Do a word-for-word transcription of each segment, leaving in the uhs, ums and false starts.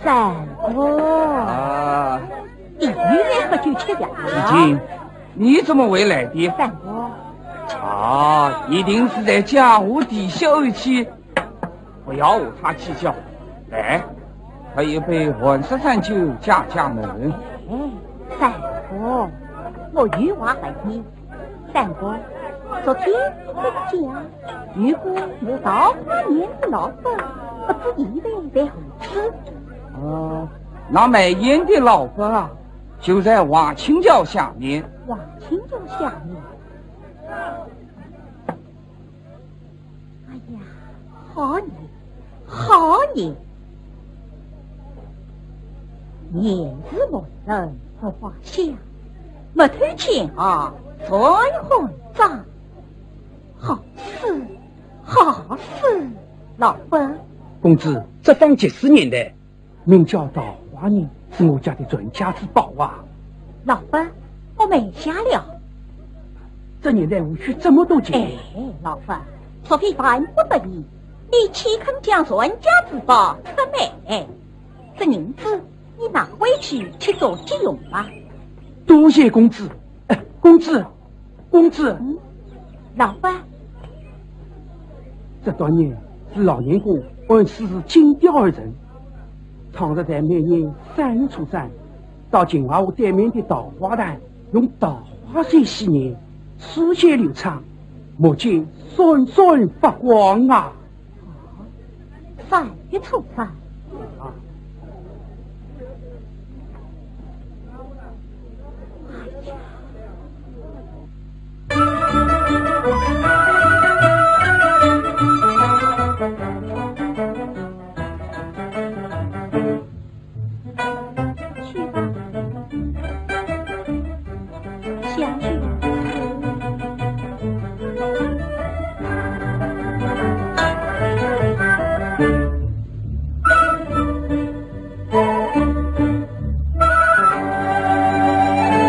三哥，啊，你又来喝酒吃药了？姐姐，你怎么会来的？三哥，啊，一定是在家下低消一气，不要和他计较。来，喝一杯寒舍散酒解解闷。哎，三哥，我有话问你。 三哥，昨天你讲，有个卖桃花面的老伯，不知现在在何处？哦，那卖烟的老伯啊，就在华清桥下面。华清桥下面？哎呀，好人，好人！年是未曾 不花香，木头见啊，才换装。好事，好事，老伯。公子，这方结实砚台，名叫桃花砚，是我家的传家之宝啊。老伯，我买下了。这砚台无需这么多钱。哎，老伯，除非万不得已，你岂肯将传家之宝出卖？这银子 你拿回去去做急用吧。多谢公子。哎，公子，公子。嗯，老伯。这段砚是老年公按世事精雕而成，倘若在每年三月初三，到金华河对面的桃花潭，用桃花水洗砚，水水流长，目睛闪闪发光啊！ 三月初三。啊。哎呀。去吧。 下去。夫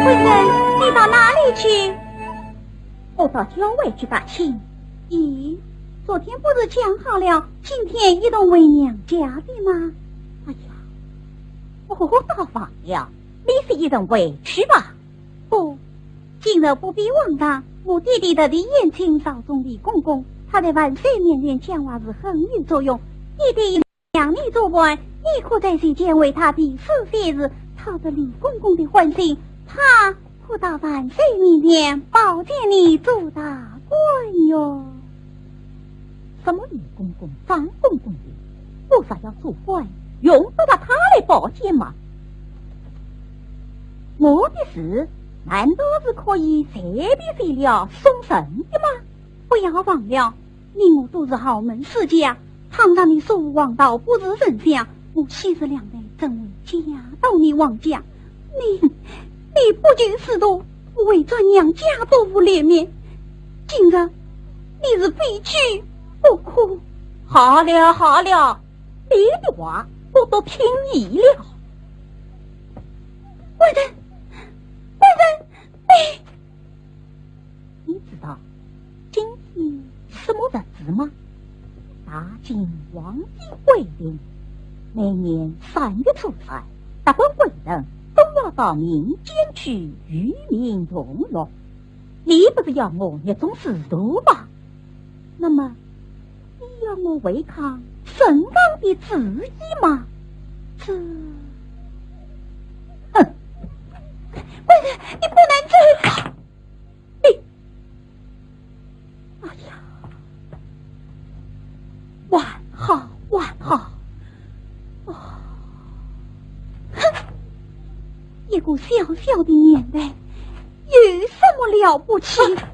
人，你到哪里去？我到郊外去踏青。咦，昨天不是讲好了，今天一同回娘家的吗？哎呀，我倒忘了，你是一同回去吧。 不，今日不必往常，我爹爹特地宴请朝中李公公，他在万岁面前讲话是很有作用。爹爹让你做伴，你可在席间为他题诗写词，讨得李公公的欢心，他可到万岁面前保荐你做大官哟。 什么李公公、张公公的，我若要做官，用得着他来保荐吗？我的诗难道是可以随便写了送人的吗？不要忘了，你我都是豪门世家，倘若你疏忽王道，不知真相，我昔日两代怎会嫁到你王家？ 你，你不求仕途，为转娘家多无脸面。今日你是非娶不可。好了好了，你的话我都听你了。官人，官人，你 你知道今天什么日子吗？大清皇帝规定，每年三月初三，达官贵人都要到民间去与民同乐。你不是要我热衷仕途吗？那么，你要我违抗圣上的旨意吗？这……哼！官人，你不能这样！ 你，哎呀，还好，还好。哦，哼，一个小小的砚台，有什么了不起？啊，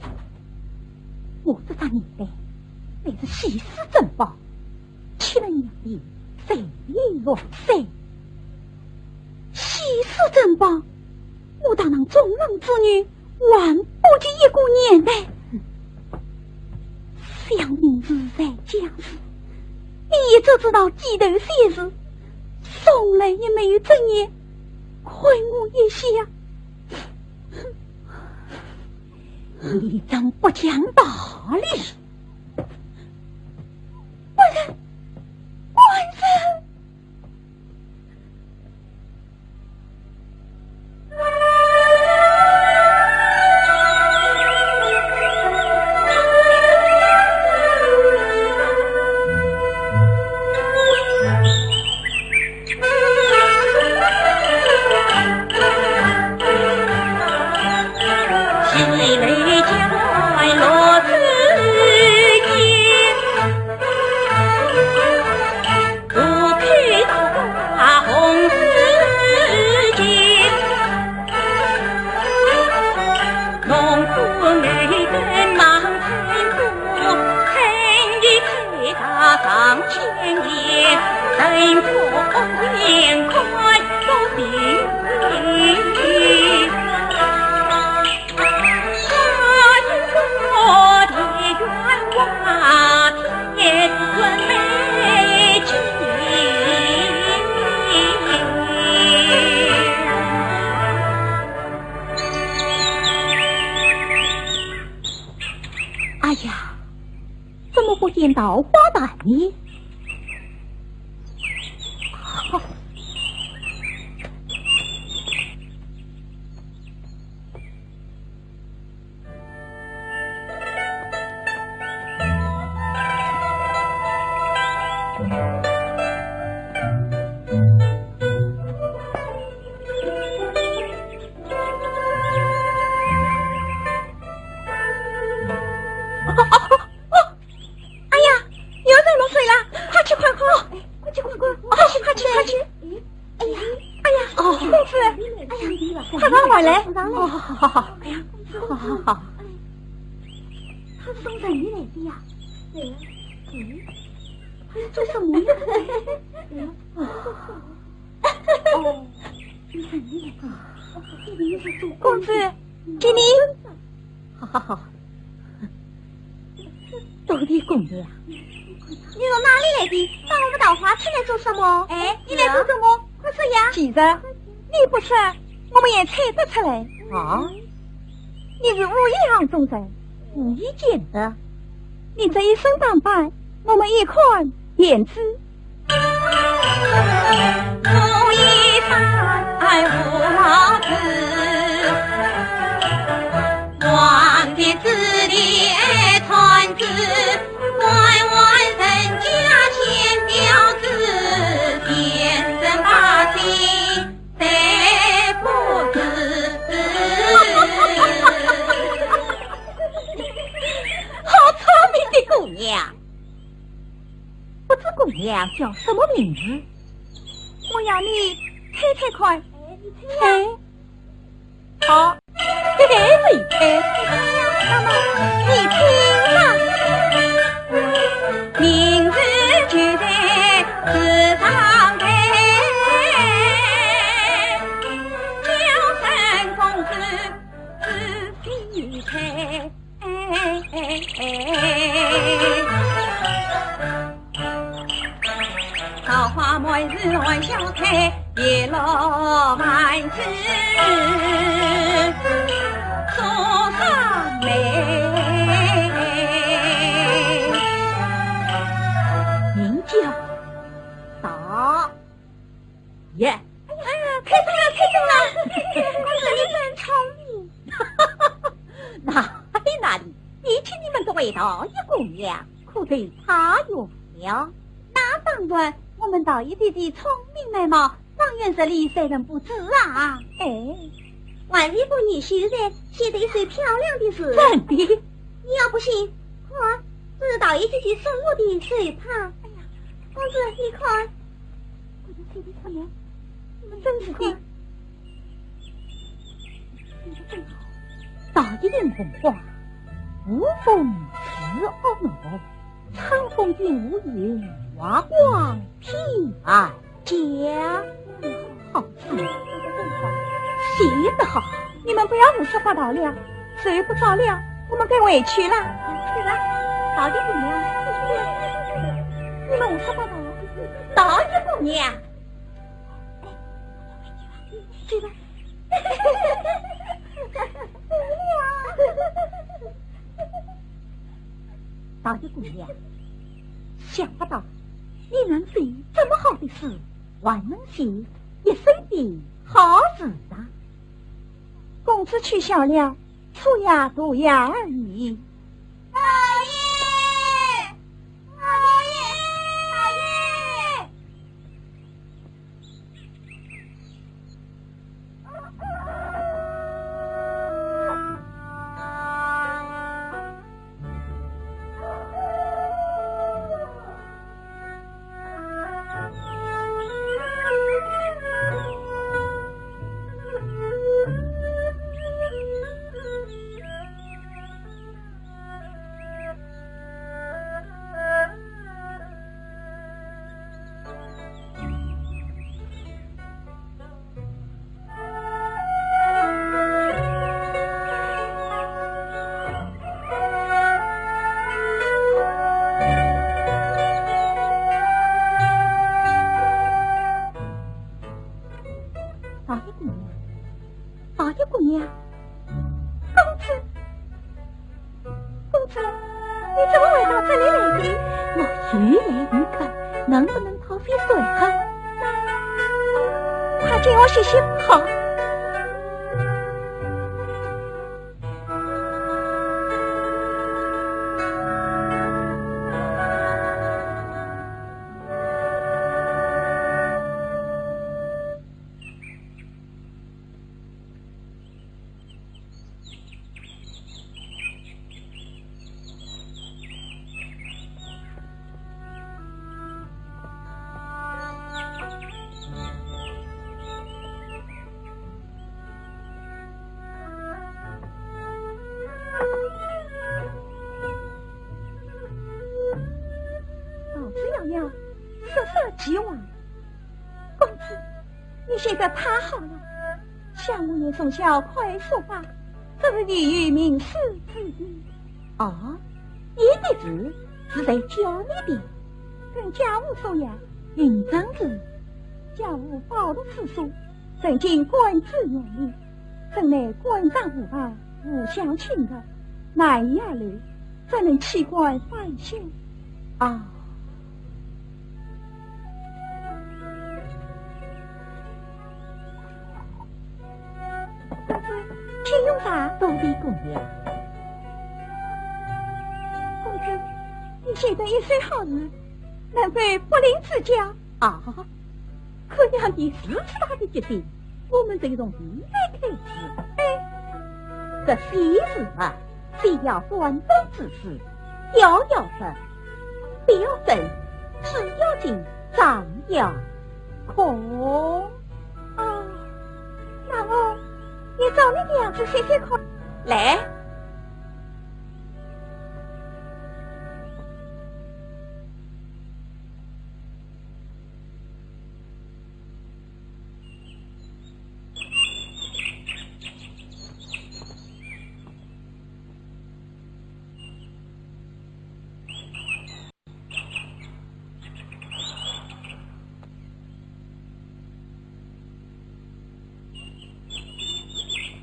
我这个砚台，乃是稀世珍宝，岂能让你随意乱写？稀世珍宝，我堂堂中郎之女， 还不及一个砚台。僵尸，你也只知道鸡头三字，从来也没有正眼看我一下。你真不讲道理！官人，官人！ 哎呀，怎么不见桃花潭呢？ 哎呀，又在落水了，快去快快，快去快快，快去快去快去！哎呀，哎呀，哦，公子，哎呀，快快回来！哦，好好好，哎呀，好好好。他是从哪里来的呀？对呀，嗯，他是做什么呀？哦，你看你，公子，给你，好好好。 土地公呀，你从哪里来的？把我们桃花吃来做什么？哎，你来做什么？快说呀！其实你不说，我们也猜得出来。啊？你是无意当中人，无意间的。你这一身打扮，我们一看便知。 好聪明的姑娘！不知姑娘叫什么名字？我要你猜猜看。猜？好，猜猜猜。那么你听吧。名字就在字上头，叫声公子仔细猜。 桃花满树含笑开，叶落满枝树上梅。名叫大雁。哎呀，猜中了，猜中了！公子，你真聪明。 哪里哪里，比起你们这位大爷姑娘，可得差远了。那当然，我们大爷爹爹聪明美貌，当然实力谁能不知啊？哎，还是一个女秀才写的一首漂亮的诗。真的？你要不信，看，这是大爷姐姐送我的手帕。哎呀，公子，你看。快点，快点，快点，你们真是的。 大雁红花，无风自飘落，春风应无云，花光天下。好唱，写得好，你们不要胡说八道了，睡不着了，我们该回去了。去了。大姐姑娘，你们胡说八道！大姐姑娘，去吧。大姐姑娘，想不到你能做这么好的事，还能写一首的好诗啊！公子取笑了， 粗野毒药而已。大爷，大爷，大爷！大爷姑娘，大爷姑娘，公子，公子，你怎么会到这里来的？我又来又渴，能不能讨些水喝？快给我洗洗。好。 桃子夭夭，色色既亡。公子，你写得太好了。想我也从小看书法，这是你有名师之一。哦，你的字是谁教你的？跟家父学呀。云章字。家父饱读诗书，曾经官至县令，任内官场无望，无乡亲热，难以下流，只能弃官返乡。啊。 公子，请用茶。多谢姑娘。公子，你写得一手好字，能否不吝指教？啊，姑娘你如此大的决定，我们就从现在开始。哎，这喜字嘛， 先要短短之事，要要紧，不要紧，只要紧，张要空。啊，那我也照你的样子写写看。来。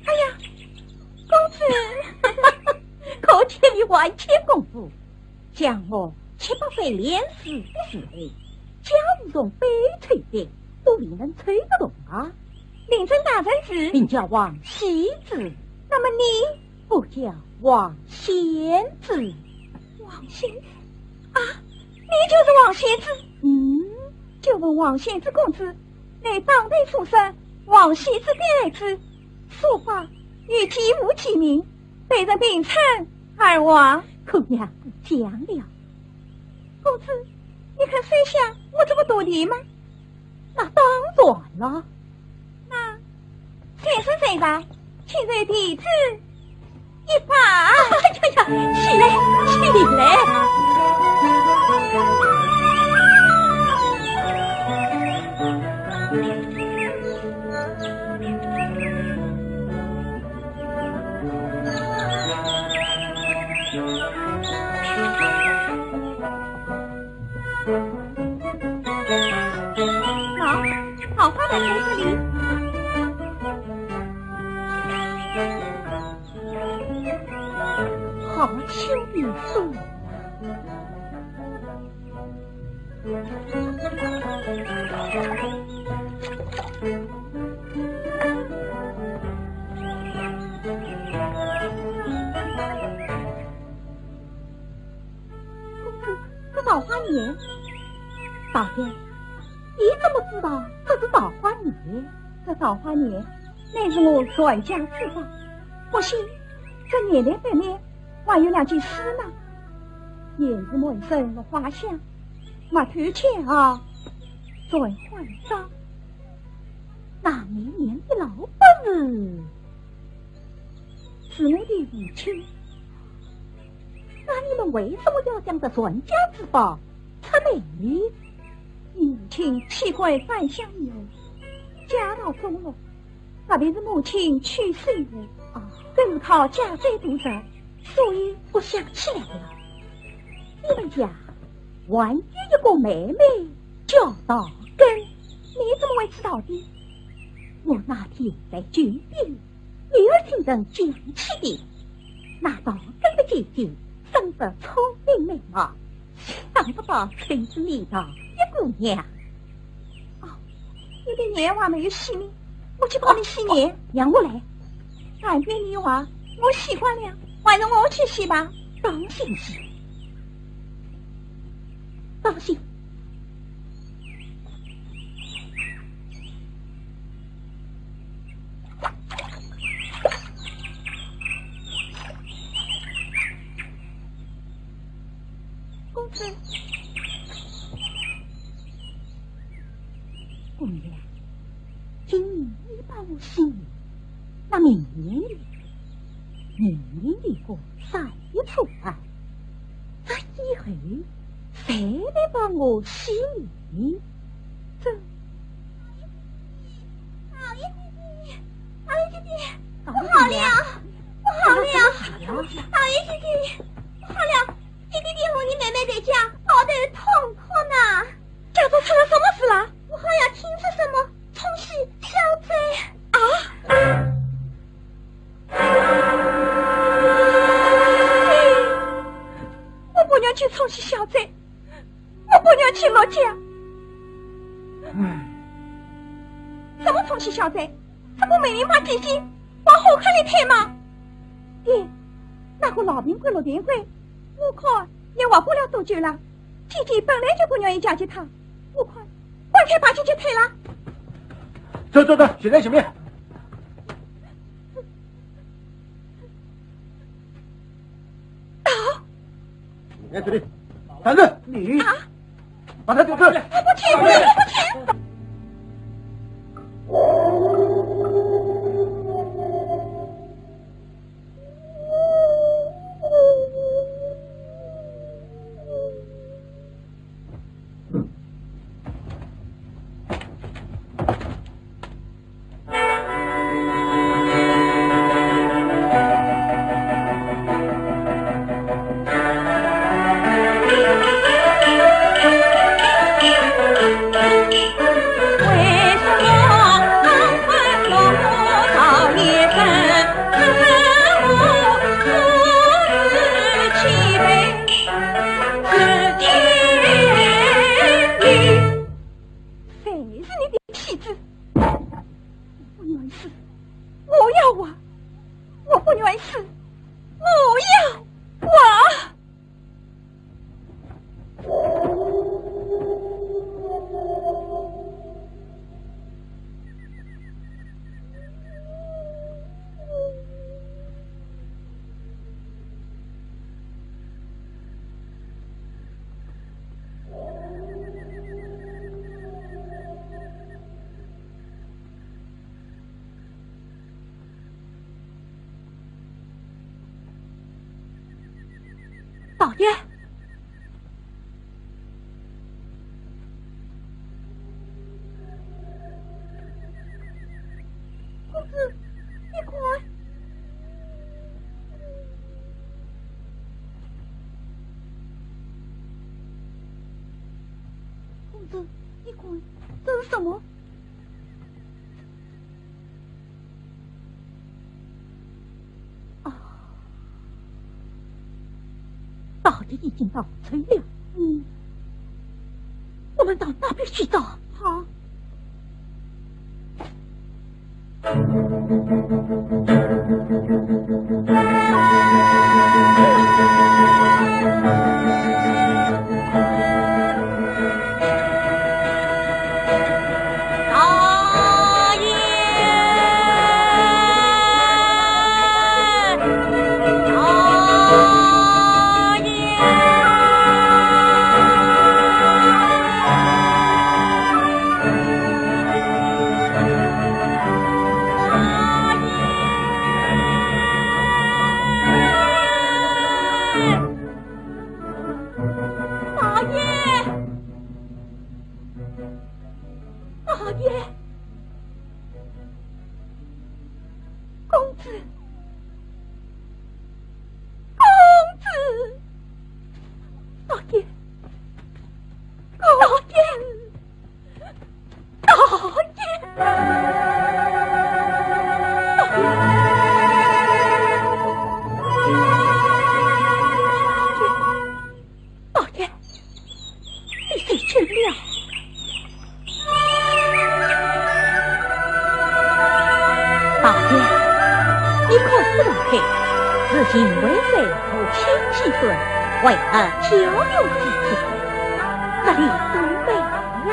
哎呀，公子，可见你万千功夫，想我七八岁练书的时候，家父从背抽笔都未能抽得动啊。令尊大人是？名叫王羲之。那么你？我叫王仙子。王仙子？啊，你就是王仙子？嗯。就问王仙子公子，乃当代书生王羲之的儿子，书法与其父齐名，被人并称二王。姑娘不讲了。公子，你肯收下我这幅图题吗？ 那当然了。那先生在上，请受弟子一拜。哎呀呀，起来，起来。喏，桃花在这里。好秋的风。 这桃花源？大爷，你怎么知道这是桃花源？这桃花源乃是我传家之宝，不信，这源头背面还有两句诗呢：岩石满身落花香，木头桥啊转欢笑。那源头背面的老本是，是我的父亲。 那你们为什么要将这传家之宝出卖呢？你母亲弃官返乡以后，家道中落，特别是母亲去世后，啊，更是靠家财度日，所以不想起来了。你们家还有一个妹妹叫稻根，你怎么会知道的？我那天在酒店， 女儿听人讲起的，那稻根的姐姐生得聪明美貌，想不到真是你的一姑娘。哦，你的年还没有洗呢，我去帮你洗年。哦，让我来。但愿你话，我洗惯了，还是我去洗吧。当心洗，当心。 公子。姑娘，今日你帮我洗年，那明年呢？明年你个三月初二，这以后谁来帮我洗年？这，老爷姐姐，老爷姐姐，不好了，不好了，老爷姐姐，不好了！ 你弟弟和你妹妹在家抱头痛哭呢。家中出了什么事了？我好像听说什么冲喜小姐。啊？我不能去冲喜小姐，我不能去落脚。唉。什么冲喜小姐？这不明明把姐姐往火坑里推吗？爹，那个老病鬼陆天魁， 我看也活不了多久了。姐姐本来就不愿意嫁给他，我看，干脆把姐姐推了。走走走，现在行不行？到。你在这里，站住！你啊！把他丢出来！我不去，我不去。这，你看，这是什么？啊，大爷已经到此了。嗯，我们到那边去找。好。 大爷，大爷，公子，公子，大爷，公子。 大爷！大爷！大爷！你受惊了。大爷，你可知道，是秦桧在和亲戚孙为何交流之事，这里都没有了。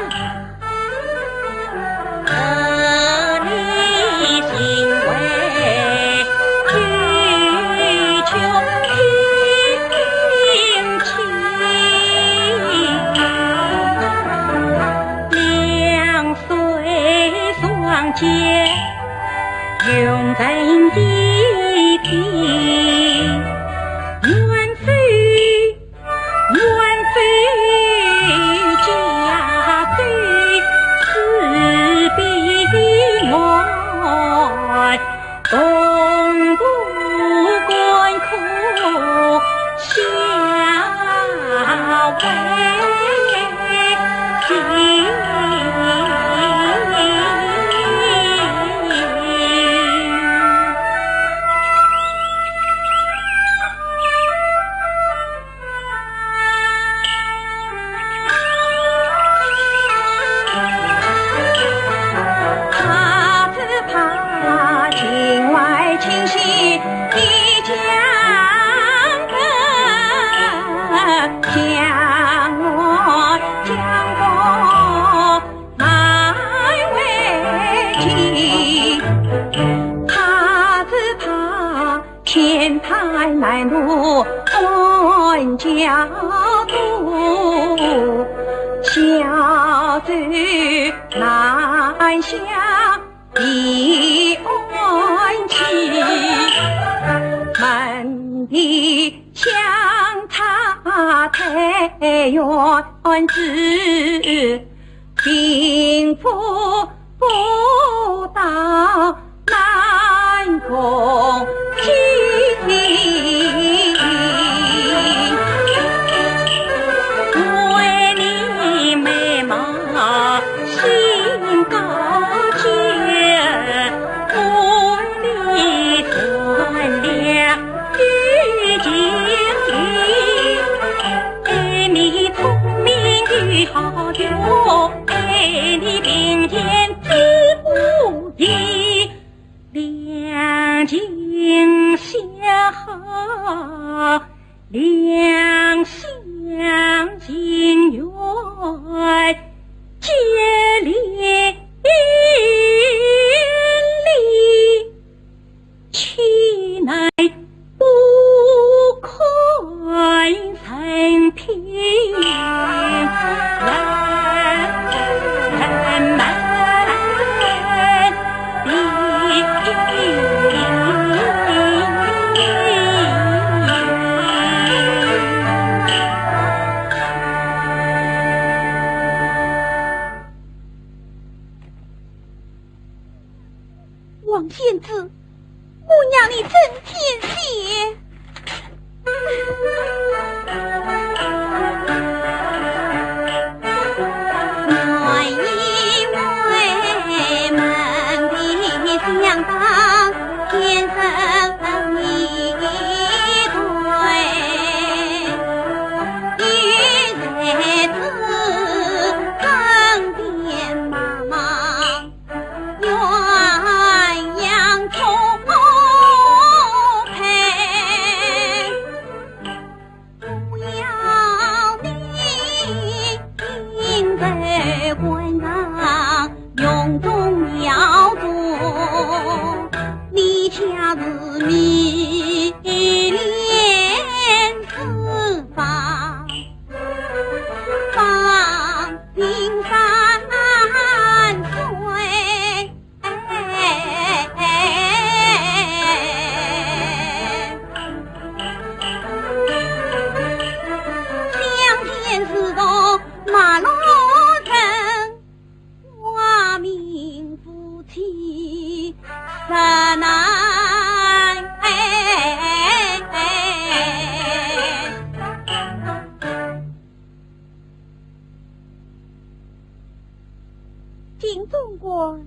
总管。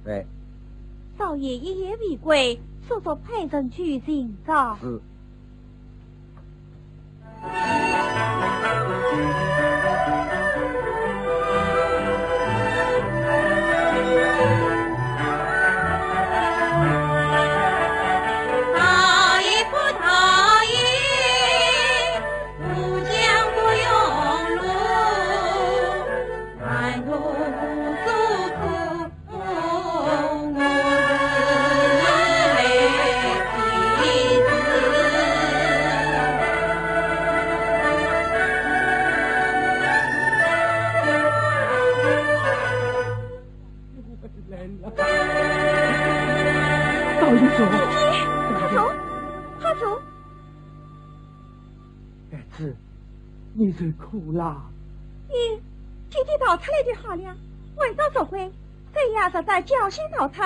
对。少爷一言未归，速速派人去寻找。是。 倒有种。快走，快走！孩子，你受苦啦。你今天逃出来就好了，晚上做官，这样实在侥幸逃脱，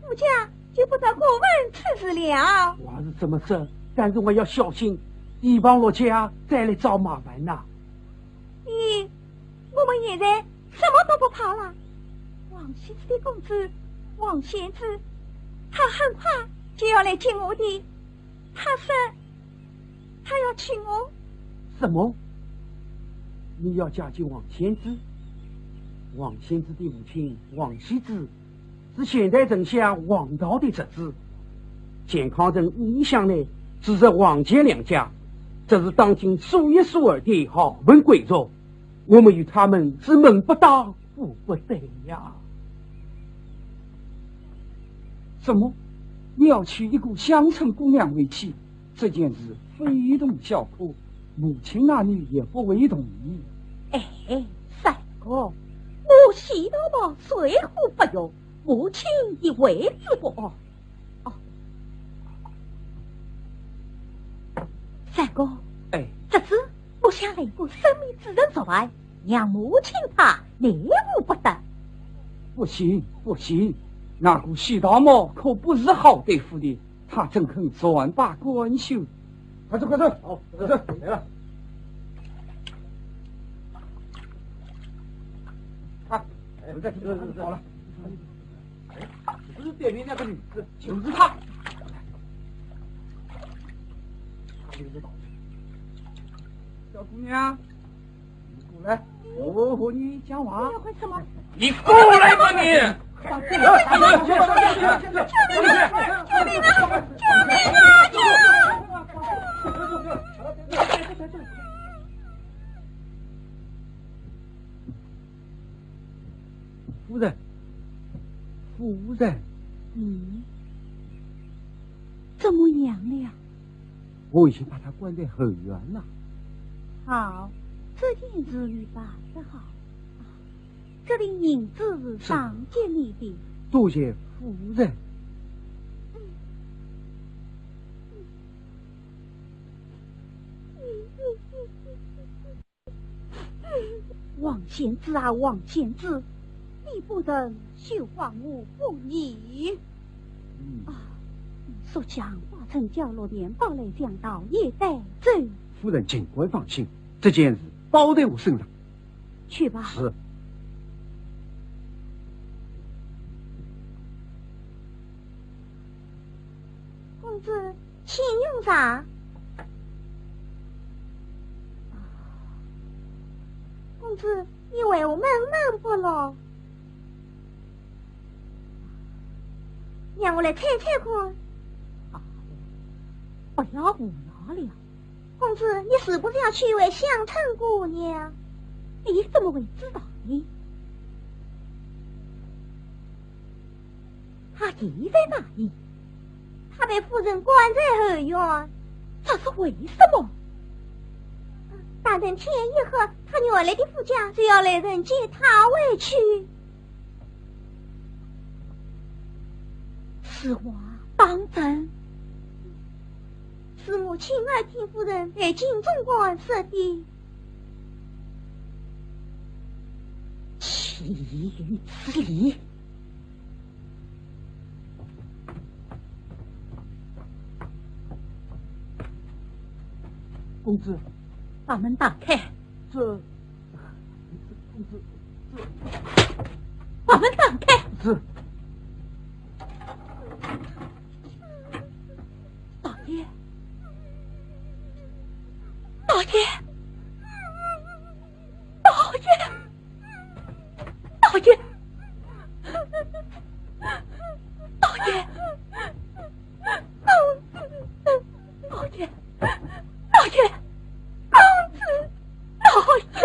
我家就不得过问此事了。话是这么说，但是我要小心，提防陆家再来找麻烦呐。咦，我们现在什么都不怕了。王羲之的公子王仙芝，他很快就要来见我的。他说，他要请我。什么？你要嫁给王仙芝？王仙芝的父亲王羲之 是现代丞相王导的侄子。健康城五里乡内，只是王钱两家，这是当今数一数二的豪门贵族。我们与他们是门不当户不对呀。什么？你要娶一个乡村姑娘为妻？ 这件事非同小可，母亲那里也不会同意。哎，三哥，我喜大毛谁护不容，母亲也为之不安。哦，三哥，哎，这次我想来个生米煮成熟饭，让母亲她奈何不得。不行，不行，那个喜大毛可不是好对付的。 他怎肯善罢甘休？快走，快走！好，快走，来了。啊，哎，我再去了，好了。哎，不是店里那个女子，就是她。小姑娘， 你过来，我和你讲话。你要干什么？你过来吧你！夫人，夫人。嗯，怎么样了？ 我已经把他关在后院了。好，这件事你办得好。这锭银子是上级你的。多谢夫人。王仙芝啊，王仙芝，你不曾 休怪我不义。嗯。啊，速将花春娇罗连宝来将倒也带走。夫人尽管放心，这件事包在我身上。去吧。是。公子，请用茶。公子，你为何闷闷不乐？ 让我来猜猜看。啊，不要胡闹了。公子，你是不是要娶一位乡村姑娘？你怎么会知道呢？她现在哪里？她被夫人关在后院。这是为什么？待等天一黑，她原来的夫家就要来人接她回去。 此话当真？是我亲耳听夫人对金总管说的。岂有此理！公子，把门打开。这，公子，这，把门打开。是。大爷，大爷，大爷，大爷，大爷。 大爷，大爷，公子，大爷。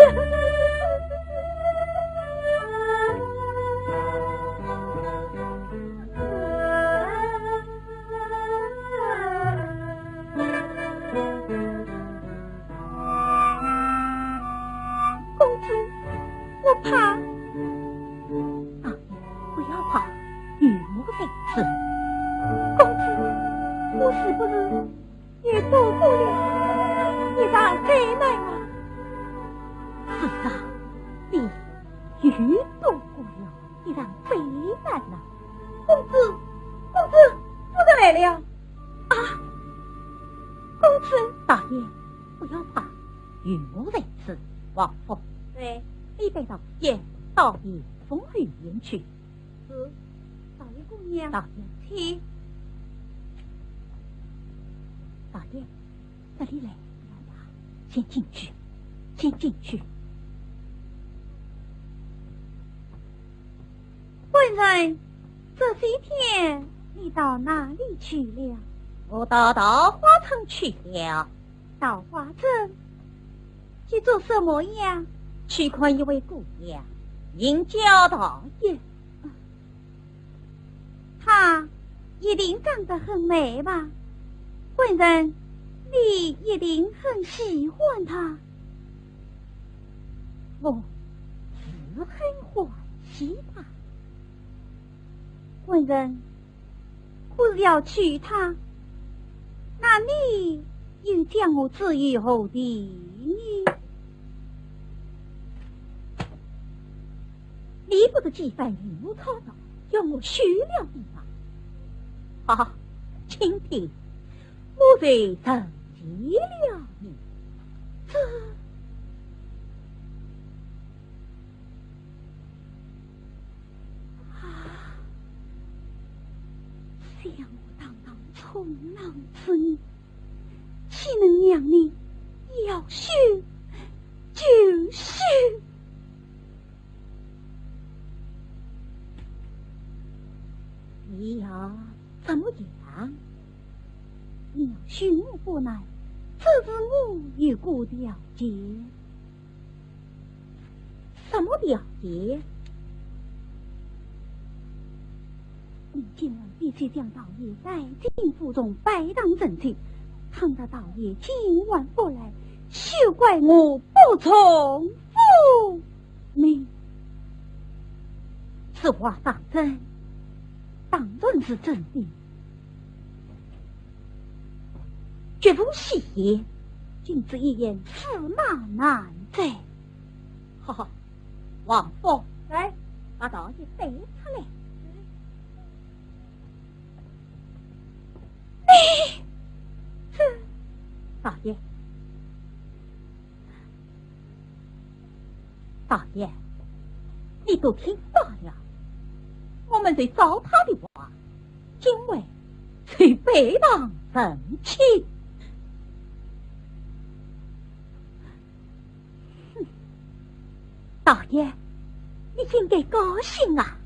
公子，我怕。大爷，不要怕，有我在此。公子，我是不是 也度过了一场灾难啊？是啊，你又度过了一场灾难呐。公子，公子，夫人来了。啊，公子。大爷，不要怕，有我在此。王福。对。你带大爷到避风后院去。 是，少爷姑娘。大爷。请。大爷，这里来，先进去，先进去。官人，这些天你到哪里去了？我到桃花村去了。 桃花村，去做什么呀？去看一位姑娘，名叫大爷。她一定长得很美吧？官人，你一定很喜欢她。我是很欢喜她。官人， 可是要娶她，那你又将我置于何地呢？你不是几番与我吵闹，要我休了你吗？好，今天我就成全了你。这， 啊，想我堂堂冲浪之女，岂能让你要休就休？你要怎么样？你要休我不难，只是我有个条件。 什么条件？你今晚必须将大爷带进府中拜堂成亲，倘若大爷今晚不来，休怪我不从府命。此话当真？当然是真的。 绝无戏言，君子一言，驸马难违。好好，王福，来，把大爷带出来。你，这，大爷， 大爷，你都听罢了，我们就照他的话，今晚就拜堂成亲。哼，大爷，你应该高兴啊！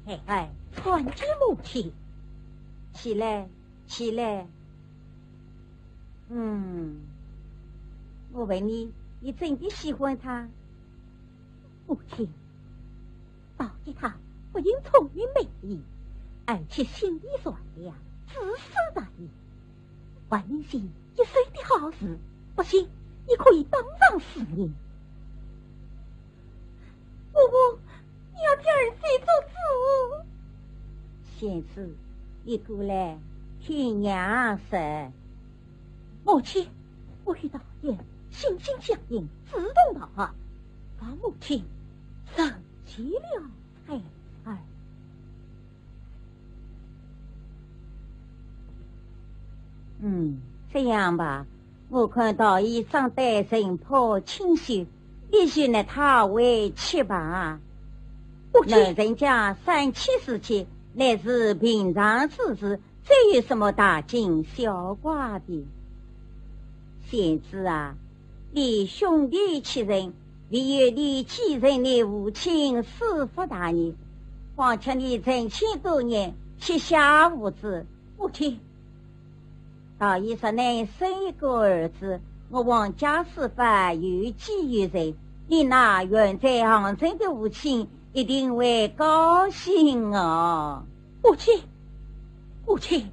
哎，哎，看见母亲。起来，起来。嗯，我问你，你真的喜欢他？母亲，宝姐她不仅聪明美丽，而且心地善良，知书达理。 还能行一手的好事，不信你可以当场试验。婆婆，你要替儿子做主。贤侄，你过来听娘说。母亲，我与大爷心心相印，志同道合，望母亲成全了孩儿。 嗯，这样吧，我看大爷长得神魄清秀，也许呢他会吃吧。母亲。老人家三七四七，乃是平常之事，这有什么大惊小怪的？贤侄啊， 你兄弟七人，唯有你继承你父亲师父大业，况且你成亲多年，膝下无子。母亲，大爷若能生一个儿子，我王家书法有继有人，你那远在杭州的父亲一定会高兴哦。母亲，母亲，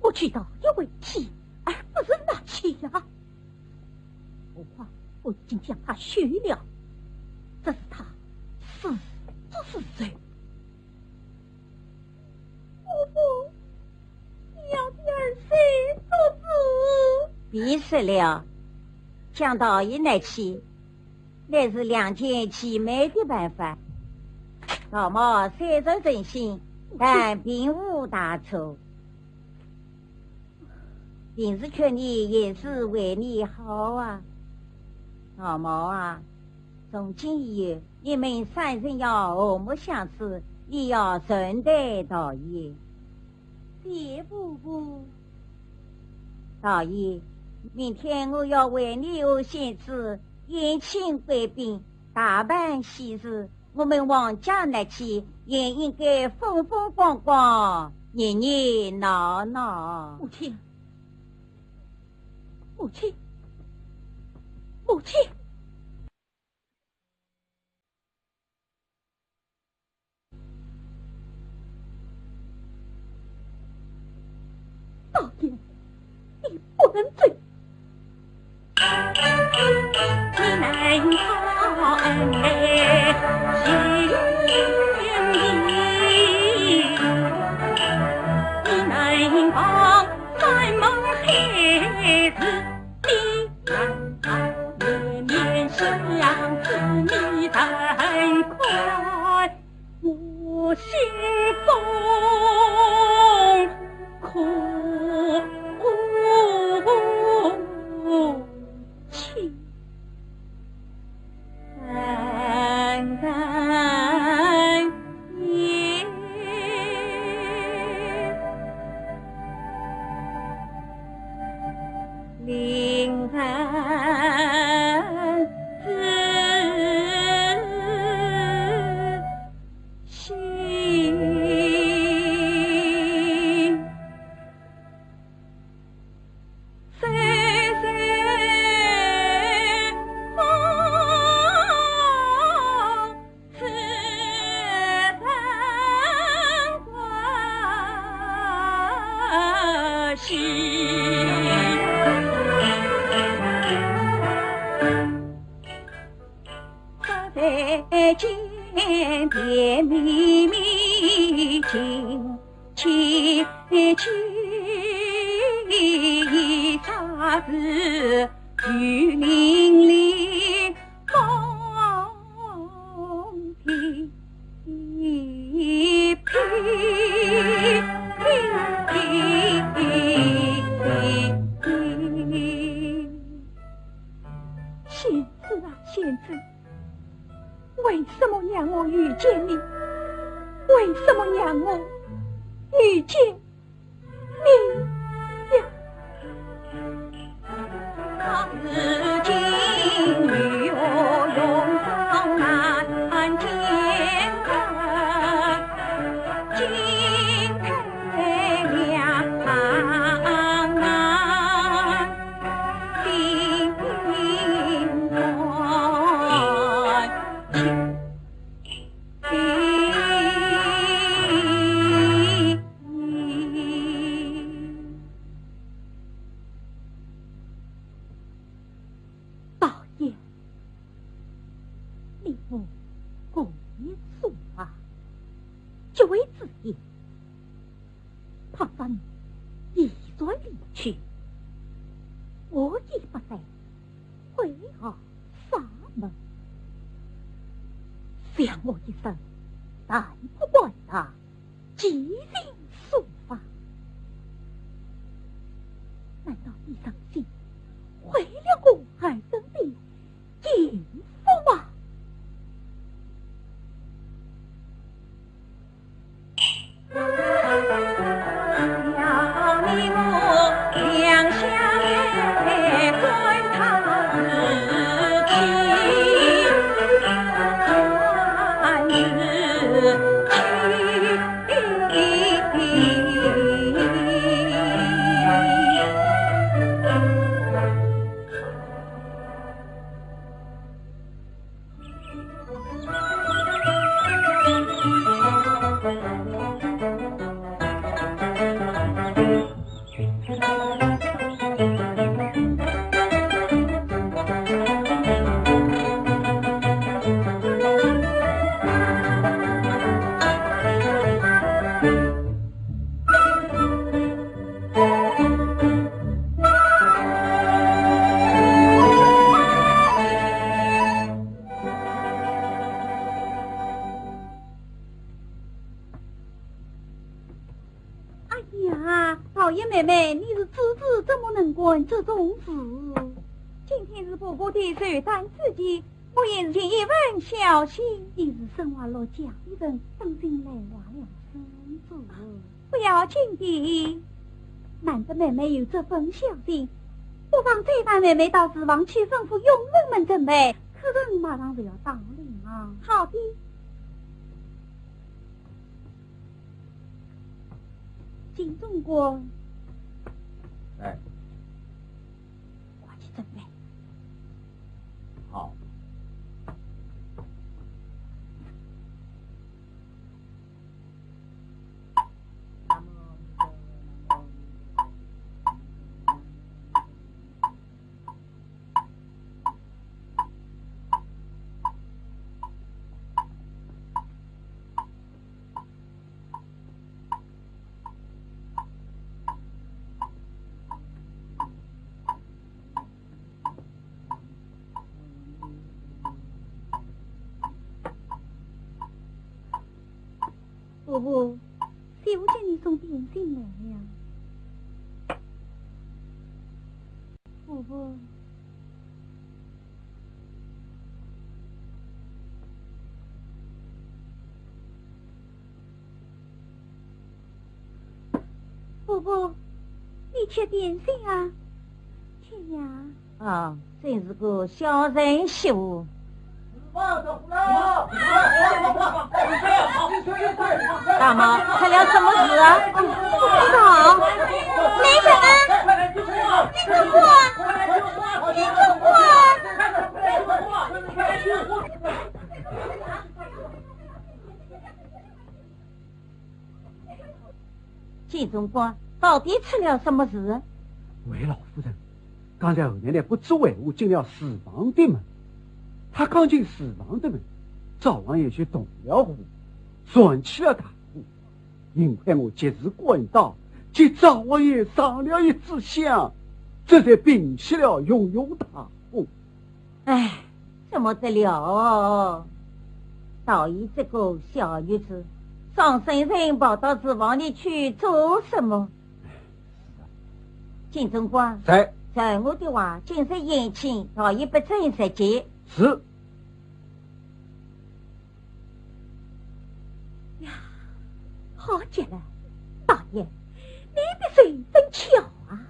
我娶大爷为妻，而不是纳妾呀。 何况我已经将她休了，这是她始终之仇。婆婆，你要替儿子做主。别说了，将大爷纳去，乃是两全其美的办法。老毛虽然任性，但并无大错。 平时劝你也是为你好啊。老毛啊，从今以后，你们三人要和睦相处，你要善待大爷。谢婆婆。大爷，明天我要为你和贤侄宴请贵宾，大办喜事， 我们王家纳妾也应该风风光光，热热闹闹。母亲，母亲，母亲！大爷，你不能走。 我心中空虚。贤侄啊，贤侄，为什么让我遇见你？为什么让我之言。倘若你一再离去，我也不再回答啥么。想我一生，淡泊官场，寄情书房。难道你忍心毁了我儿孙的幸福吗？ 哎呀，老爷妹妹，你是知子，怎么能干这种事？今天是婆婆的寿诞之期，我也是尽一份孝心。你是身怀六甲的人，当心累坏了身子。不要紧的，难得妹妹有这份孝心，不妨再让妹妹到厨房去吩咐佣人们准备，客人马上就要到了啊。好的。 金总管。哎。快去准备。好。婆婆，小姐给你送点心来了。婆婆。 婆婆，你吃点心啊？吃呀。啊，真是个孝顺媳妇。大妈，出了什么事啊？不知道。来人啊！你给我，你给我！ 金总管，到底出了什么事？回老夫人，刚才二奶奶不知为何进了厨房的门。她刚进厨房的门，灶王爷就动了火，燃起了大火。幸亏我及时赶到，给灶王爷上了一支香，这才平息了熊熊大火。 唉，怎么得了？倒是这个小女子，伤身人跑到厨房里去做什么？金总管。在。照我的话，今日宴请，倒也不准设宴。是。呀，好极了，大爷，你的手真巧啊！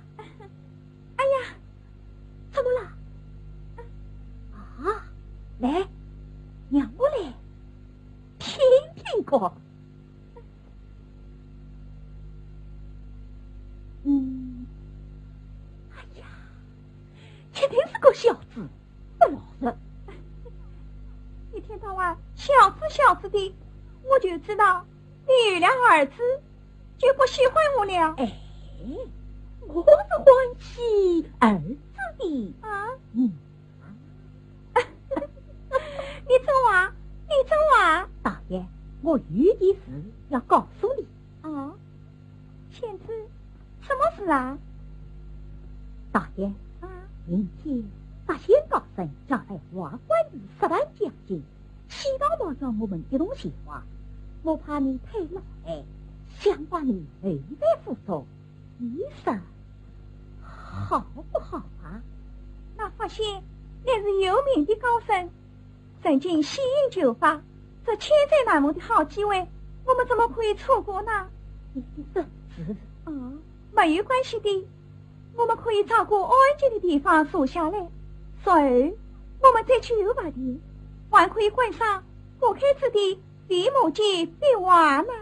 哎呀， 怎么了？啊，来，让我来听听看。嗯，哎呀，一定是个孝子，不老实。一天到晚孝子孝子的，我就知道你有了儿子， 就不喜欢我了。哎，我是欢喜儿子的。啊？嗯。你走啊，你走啊。大爷，我有件事要告诉你。啊，仙子，什么事啊？大爷，啊？明天八仙高僧要来华观寺设坛讲经，西道庙要我们一同前往，我怕你太劳累，想把你留在府中。 你说好不好啊？那法仙乃是有名的高僧，曾经仙游九法，这千载难逢的好机会，我们怎么可以错过呢？你真是……哦，没有关系的，我们可以找个安静的地方坐下来，随后我们再去游法殿，还可以观赏各开子的 比目鸡比完了。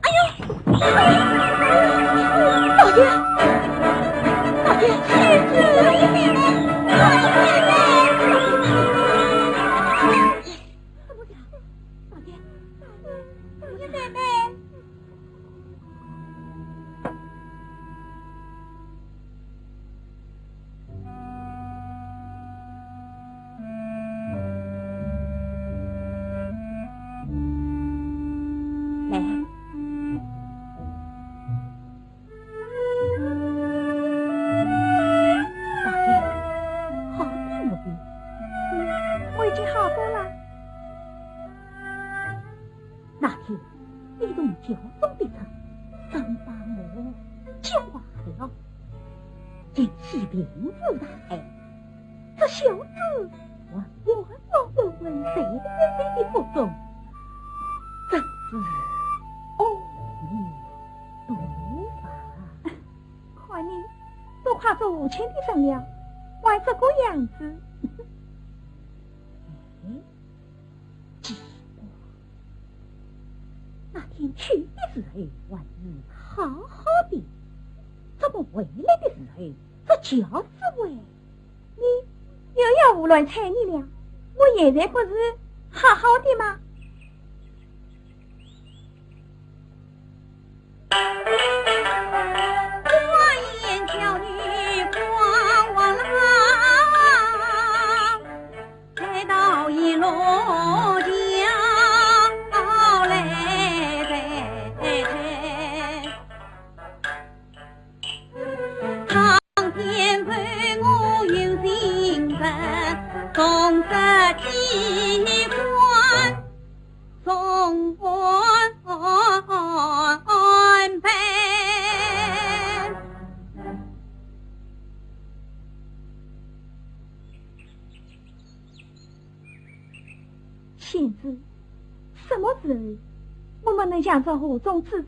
哎呦！老爷！老爷！老爷！老爷！老爷！老爷！来。大爷，好比我比，我已经好多了。那天，你同教宗的事，真把我气坏了。今夕病故大海，这小子还活活昏昏睡在你的腹中，真是恶名昭彰。看你都快做父亲的人了，还这个样子。哎， 奇怪，那天去的时候还是好好的，怎么回来的时候这架势喂？你又要胡乱猜疑了，我现在不是好好的吗？ 仙子，什么时候我们能享受河中之乐，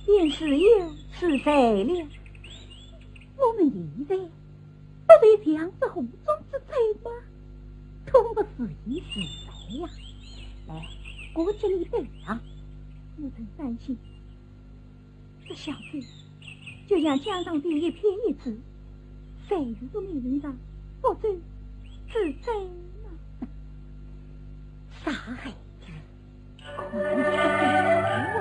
便自由自在了？我们现在不就享受河中之乐吗？多么自由自在呀！来，我给你带上。我真担心，这小子就像江上的一片叶子，随时都没人道不走自在了。傻孩子， 明家门中。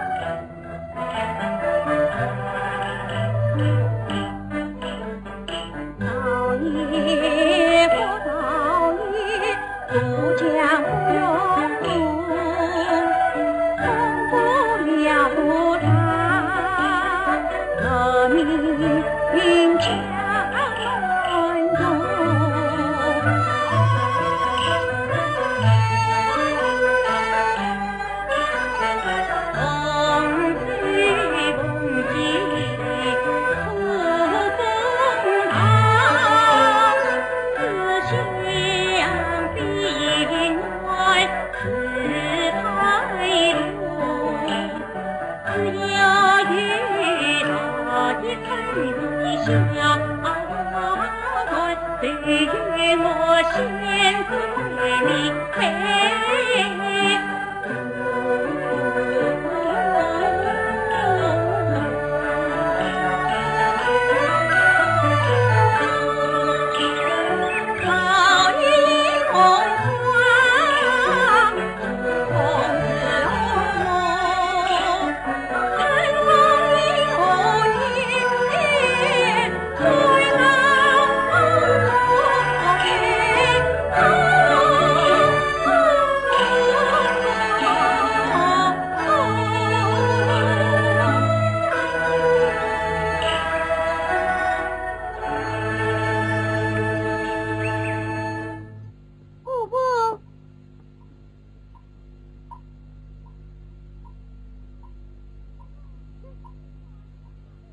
婆婆，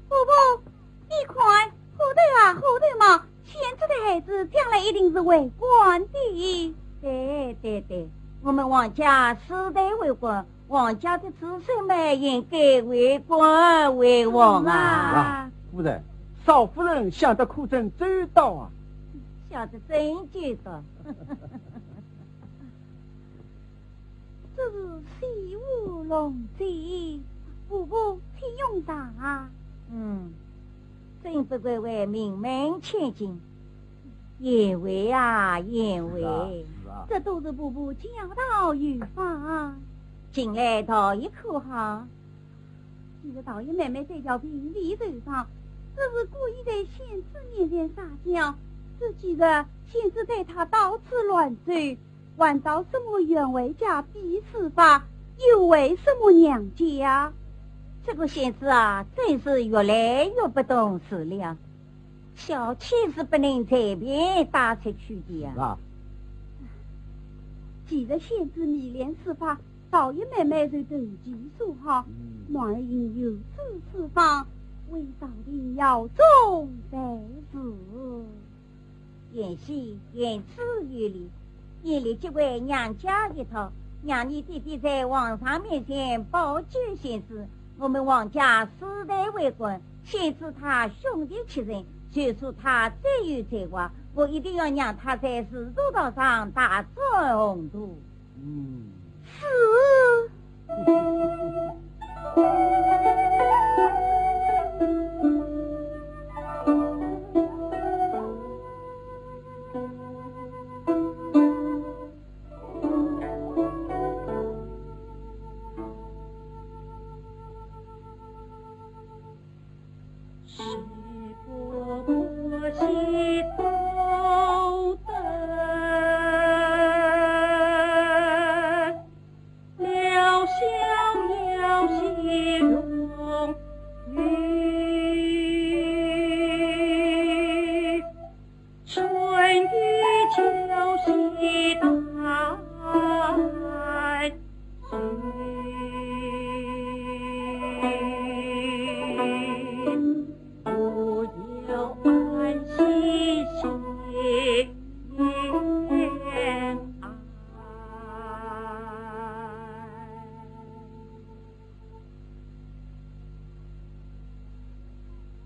婆婆，你看，花头啊，花头嘛，仙子的孩子将来一定是为官的。对，对，对，我们王家世代为官，王家的子孙们应该为官为王啊。啊，夫人，少夫人想得可真周到啊。想得真周到。这是西湖龙井，婆婆请用茶。嗯，真不愧为名门千金，贤惠啊，贤惠。是啊，是啊。这都是婆婆教导有方。近来陶艺可好？其实陶艺妹妹嘴角并未收上，只是故意在仙子面前撒娇。这几日，仙子带她到处乱走，还到什么员外家比书法，又回什么娘家。这个仙子啊，真是越来越不懂事了。 小妾是不能随便带出去的呀。是啊。其实仙子迷恋书法，倒也慢慢就投其所好。嗯。男儿有志书法，为朝廷效忠才是。贤婿言之有理， 你立即回娘家一趟，让你爹爹在皇上面前保举仙子。我们王家世代为官，仙子她兄弟七人，就说她最有才华，我一定要让她在仕途道上大展宏图。嗯。是。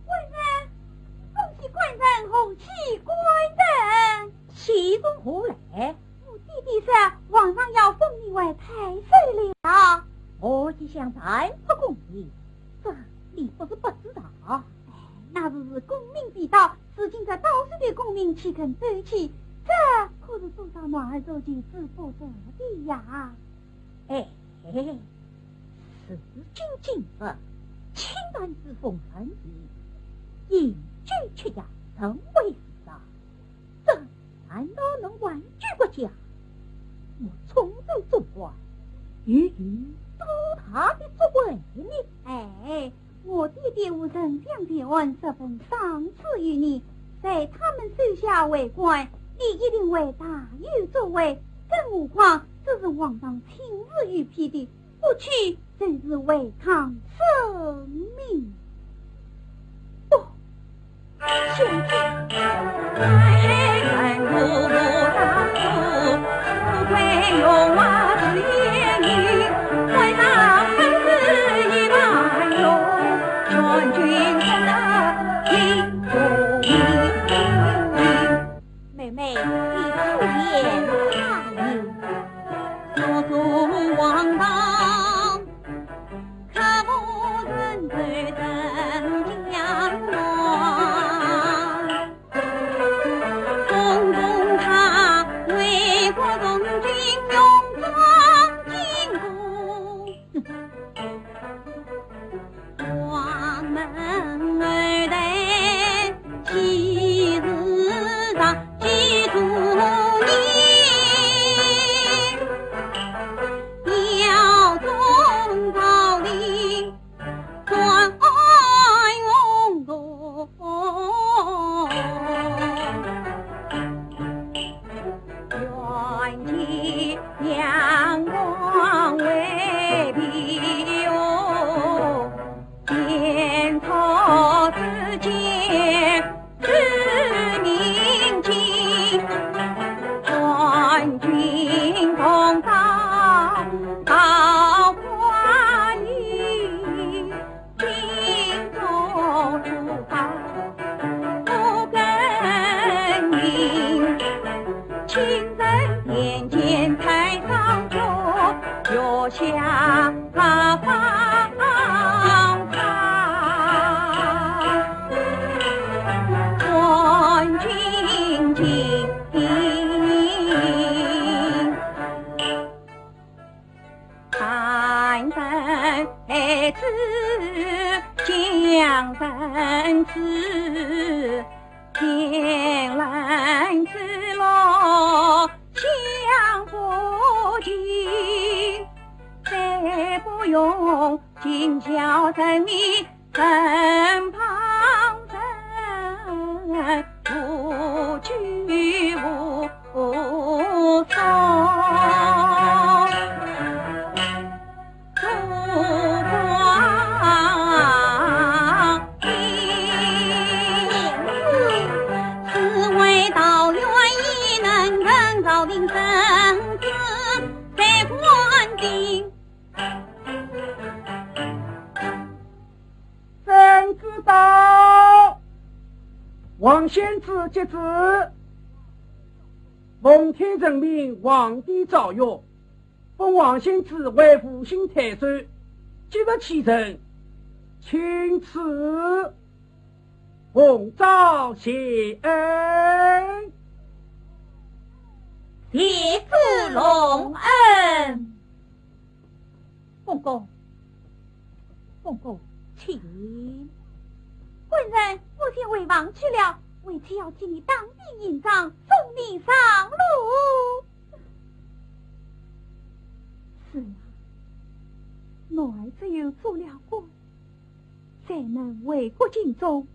官人，恭喜官人，贺喜官人。喜从何来？我爹爹说皇上要封你为太守了。我一向从不恭维，这你不是不知道。哎，那时是功名必到，如今这到处的功名岂肯走起？这可是多少男儿做妻之不得的呀。 哎，时今今日，清谈之风人意，饮酒吃药成为时尚，这难道能挽救国家？我充军做官，又有多大的作为呢？哎， 我爹爹和丞相田汉十分赏赐于你，在他们手下为官，你一定会大有作为。更何况这是皇上亲自御批的，不去就是违抗圣命。不，妹，你出言差矣。圣旨到，王宣旨接旨。奉天承命，皇帝诏曰：封王宣旨为吴兴太守，即日启程，钦此。奉诏谢恩。谢主隆恩。凤姑，凤姑，请。官人，我先回房去了，回去要替你打点行装，送你上路。 是啊，我儿只有做了官，才能为国尽忠，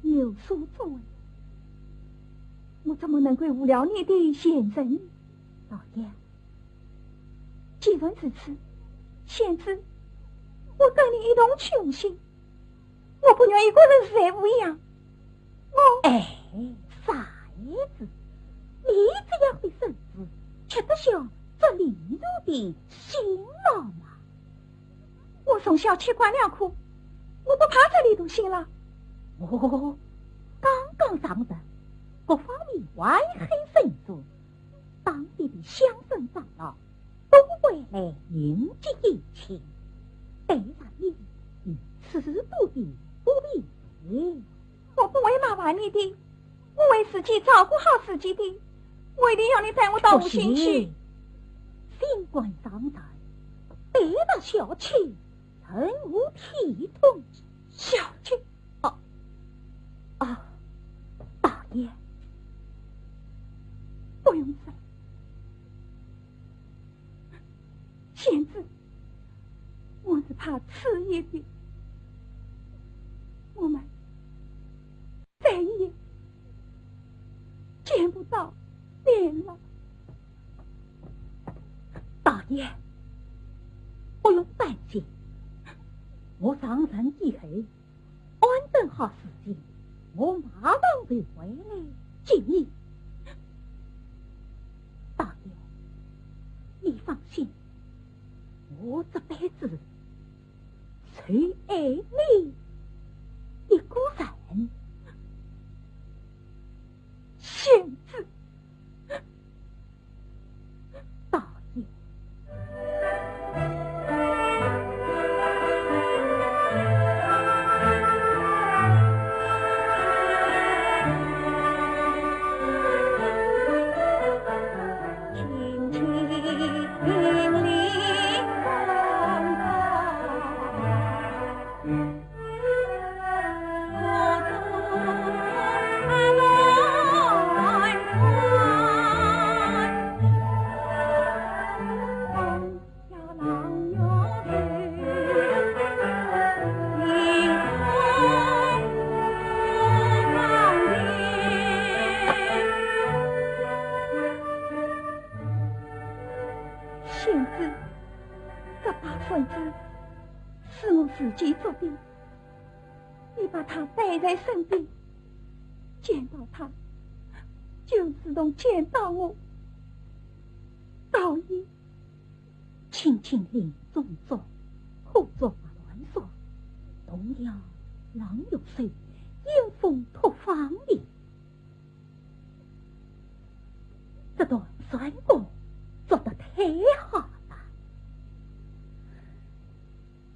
有所作为。我怎么能够误了你的前程？老爷，既然如此，贤侄，我跟你一同去吴兴。 我不愿一个人在屋里呀。我……哎，傻孩子，你这样的身子，吃得消这里头的辛劳吗？我从小吃惯了苦，我不怕这里头辛劳。哦，刚刚上任，各方面外患深重，当地的乡绅长老 都会来迎接一切，对咱们有许多的不便。我不会麻烦你的，我会自己照顾好自己的，我一定要你带我到吴兴去。不行，新官上任，对待小妾，任务体统。小妾……哦，啊，大爷，不用说了。 贤侄，我是怕迟一点，我们再也见不到面了。大爷，不用担心，我上任以后， 安顿好事情，我马上就回来接你。大爷，你放心，我这辈子就爱你一个人。仙子，大爷。仙子，这把扇子是我自己做的，你把它带在身边，见到他，就如同见到我。道爷，青青林中竹，火烛白乱烧，动了冷玉手，阴风托芳里。这段山歌做得太好了，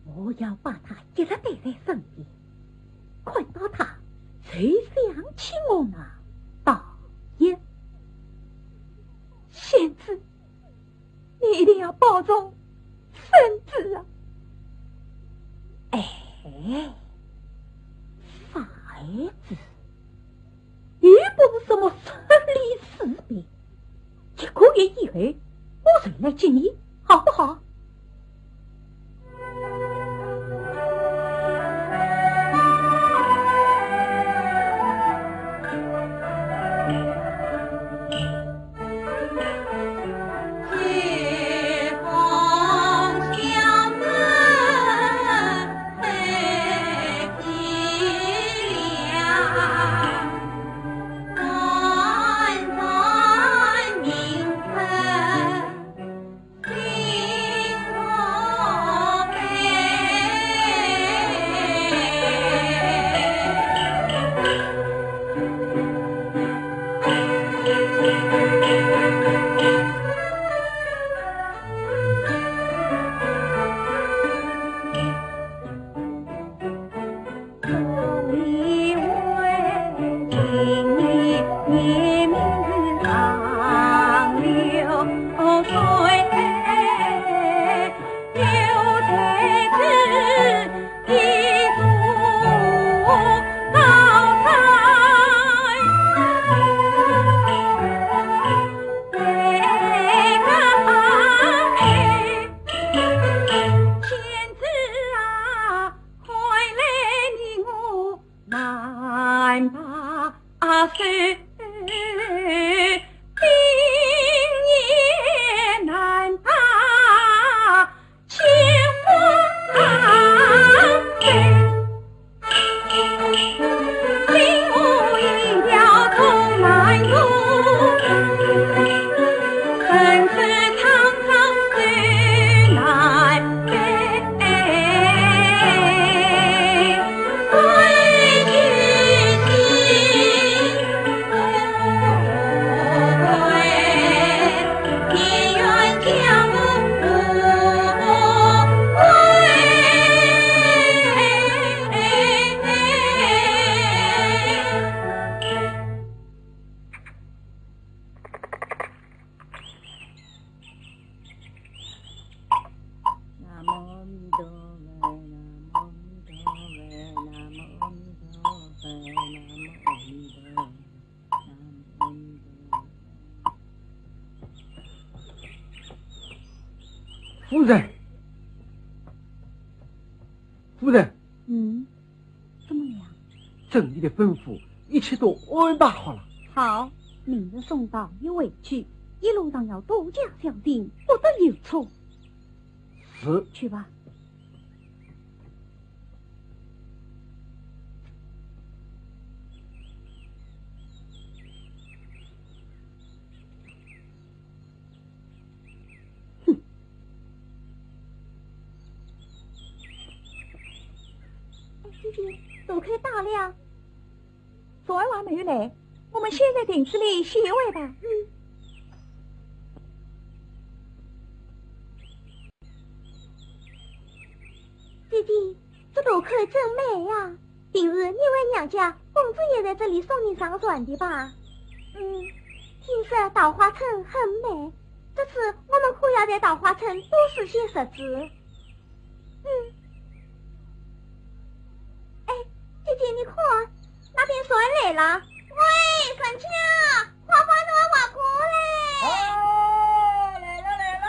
我要把它一直带在身边，看到他就想起我那道爷。仙子，你一定要保重身子啊！哎，傻孩子，又不是什么生离死别，一个月以后，我就来接你，好不好？夫人，夫人。嗯，怎么了？遵你的吩咐，一切都安排好了。好，明日送到，一回去，一路上要多加小心，不得有错。是。去吧。 哼！哎，姐姐，走开大了呀。昨晚还没有来，我们先在亭子里歇会吧。嗯。姐姐，这路口真美呀！平日你回娘家，公子也在这里送你上船的吧？嗯，听说稻花村很美，这次我们可要在稻花村多住些日子。 嗯。哎，姐姐，你看，那边船来了。喂，船家，快快点划过来。哦，来了，来了。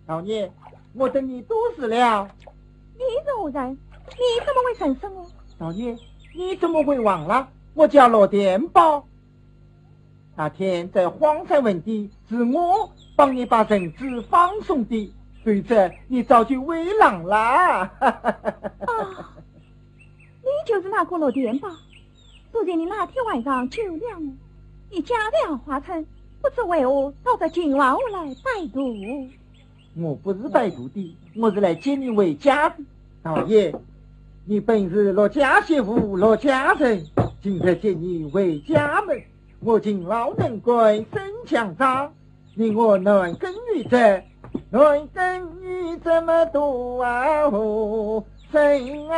老爷，我等你多时了。你是何人？你怎么会认识我？老爷，你怎么会忘了？我叫罗天豹。 那天在荒山问地，是我帮你把绳子放松的，否则你早就喂狼啦。哦，你就是那个罗天豹。昨天你那天晚上救了我，你家在稻花村，不知为何到这秦淮河来摆渡。我不是摆渡的，我是来接你回家的。老爷，你本是罗家媳妇，罗家人，今日接你回家门， 我勤劳能干身强壮，你我男耕女织，男耕女织么多啊，哦，生啊。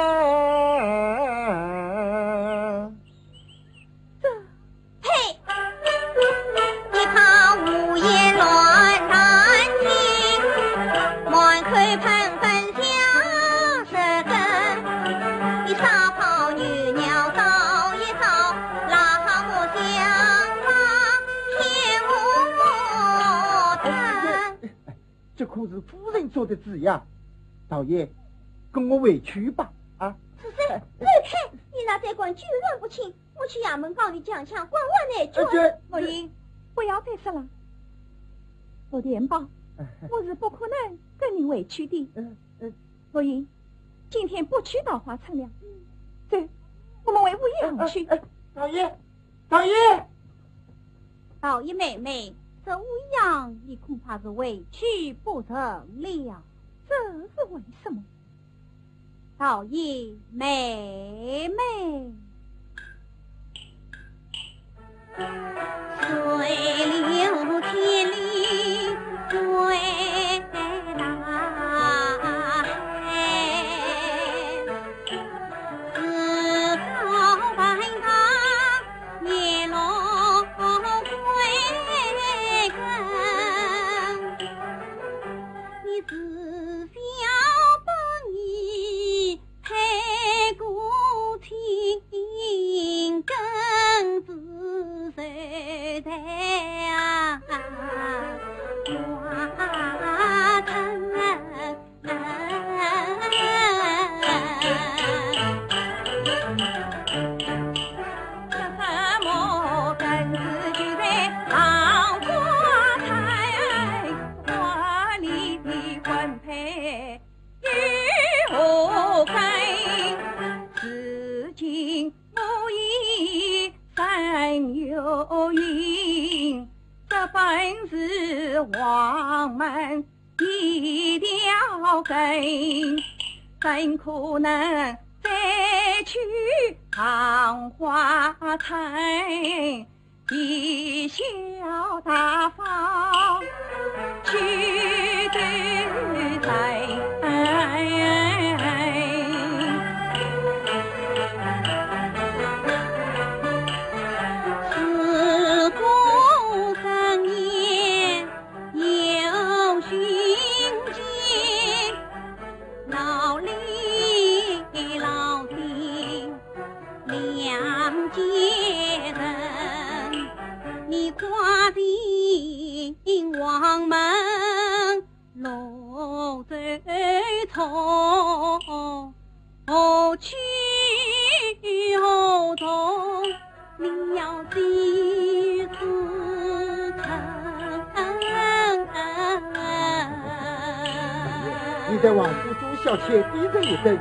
这，呸！一旁胡言乱谈听，满口喷喷香舌根，你撒泡牛尿照一照， 这可是夫人做的主呀。老爷，跟我回去吧，啊。是，是，走开！你那贼官九转不清，我去衙门告你强抢官玩内卷。呃，这，莫英，不要再说了。罗天豹，我是不可能跟你回去的。嗯，嗯。 罗英，今天不去稻花村了。走，我们回屋里去。哎，哎，老爷，老爷！老爷妹妹，这屋里你恐怕是回去不成了。这是为什么？老爷妹妹。 水流千里归大海，自高拜堂也落归根。你自小把你 配过亲，更是谁在啊？如今我已身有孕，这本是黄门一条根，怎可能再去桃花潭？ 贻笑大方去投胎。自古人言有寻亲，老里老心 两家人，你跨进黄门落水中，何去何从，你要几时成？你在王府做小妾低人一等，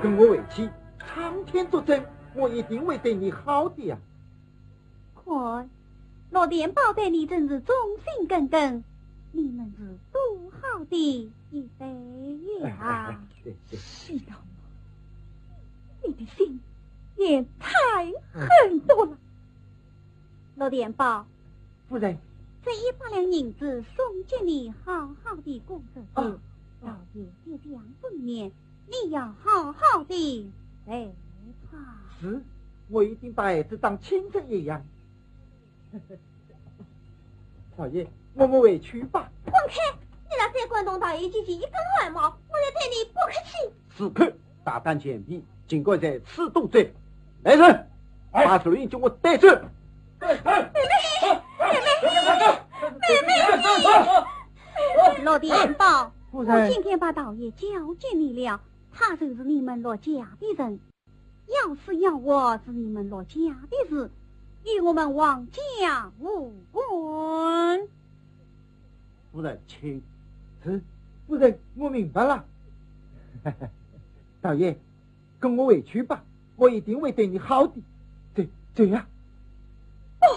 跟我回去。 苍天作证，我一定会对你好的呀。看，罗天豹对你真是忠心耿耿，你们是多好的一对呀！对，对。世道嘛，你的心也太狠毒了。陆天豹，夫人，这一百两银子送给你，好好地过日子。啊，老爷一向恩你，你要好好地待他。是，我一定把孩子当亲生一样。 少爷，我们回去吧。滚开！你那三官东道爷进去一根汗毛，我就对你不客气。住口！大胆贱婢，竟敢在此多嘴！来人，哎，把陆林给我带走！哎，哎，妹妹，妹妹，妹妹，陆天豹，夫人，我今天把道爷交给你了，他就是你们陆家的人。 要死要活是你们陆家的事，与我们王家无关。夫人，请。是，夫人，我明白了。道爷，跟我回去吧，我一定会对你好的。走，走呀。不，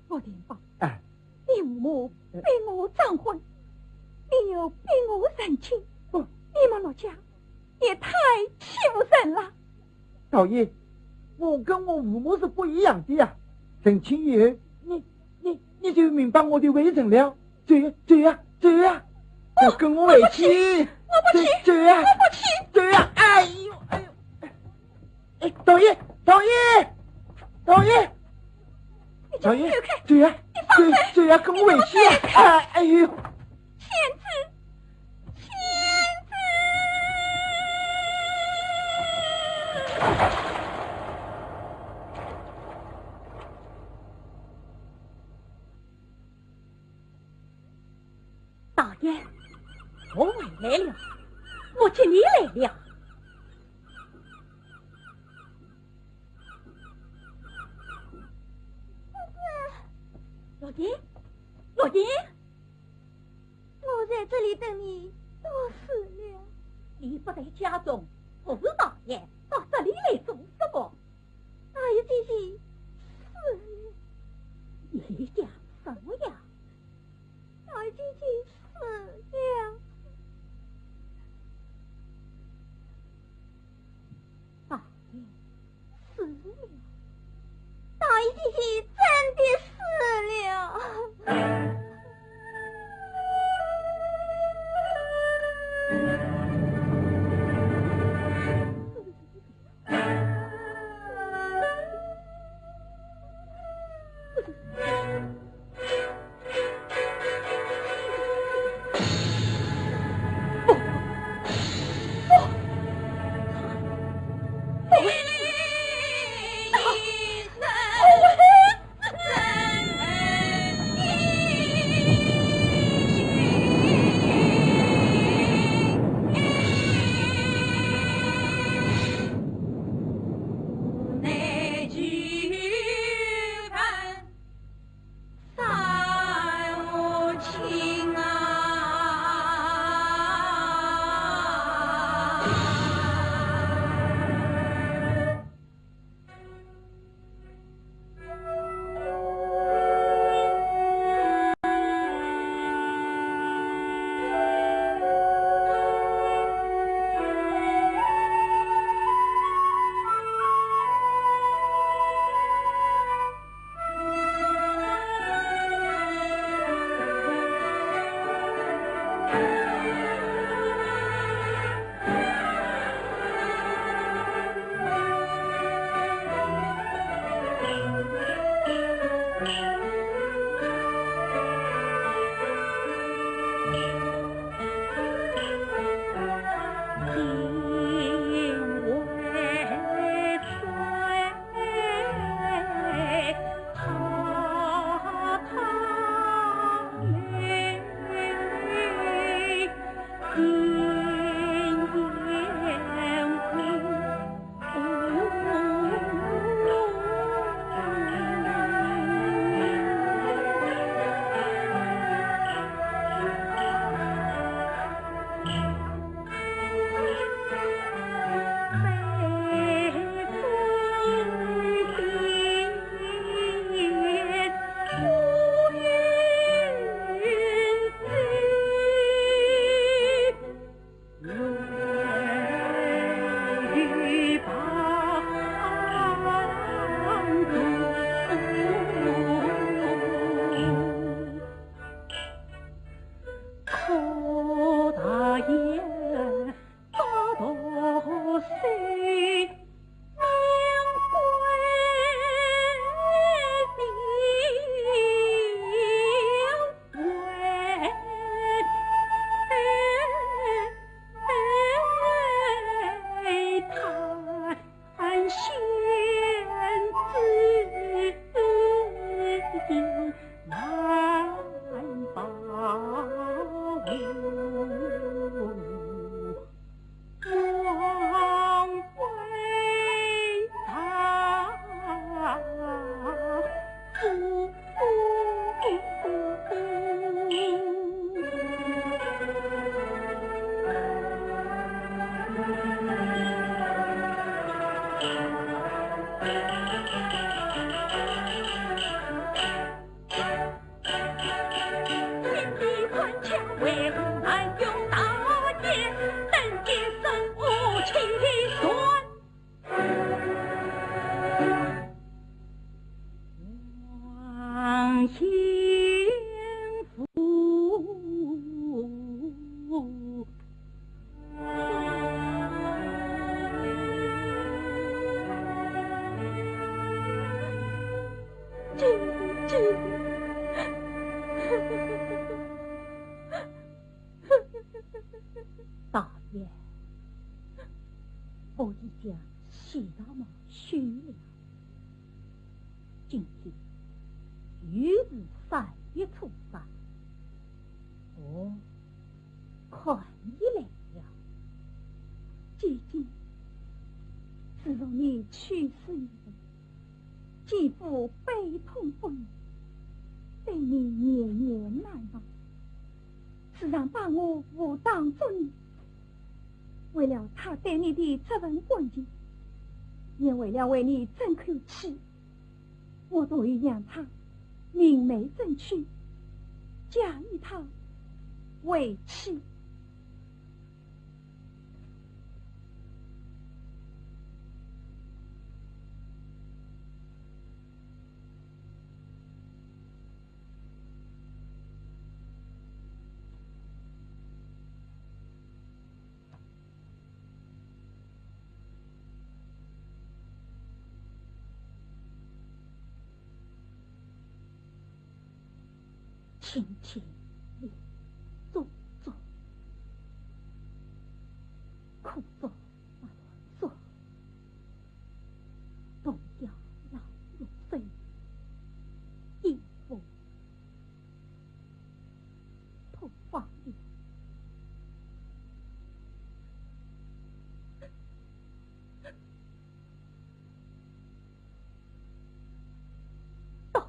陆天豹，哎。你父母比我早婚，你又比我成亲，不，你们陆家 也太欺负人了。道爷，我跟我父母是不一样的呀。成亲以后，你、你、你就明白我的为人了。走呀，走呀，走呀，不，跟我回去。我不去，我不去，走呀，我不去。走呀，哎呦，哎呦，哎，道爷，道爷，道爷，道爷，走呀，走呀，跟我回去呀。哎，哎呦。 仙子，仙子！大爷，我回来了，我接你来了。陆林，陆林。 我在这里等你多时了。你不在家中，服侍大爷，到这里来做什么？大爷姐姐死了。你讲什么呀？大爷姐姐死了。 大爷死了，大爷姐姐真的死了。姐夫悲痛不已，对你念念难忘，时常把我误当作你。为了他对你的这份感情，也为了为你争口气，我同意让他明媒正娶，嫁与他为妻。 青青绿，种种，苦中作乐，冬夜老月深，夜风破窗棂。 大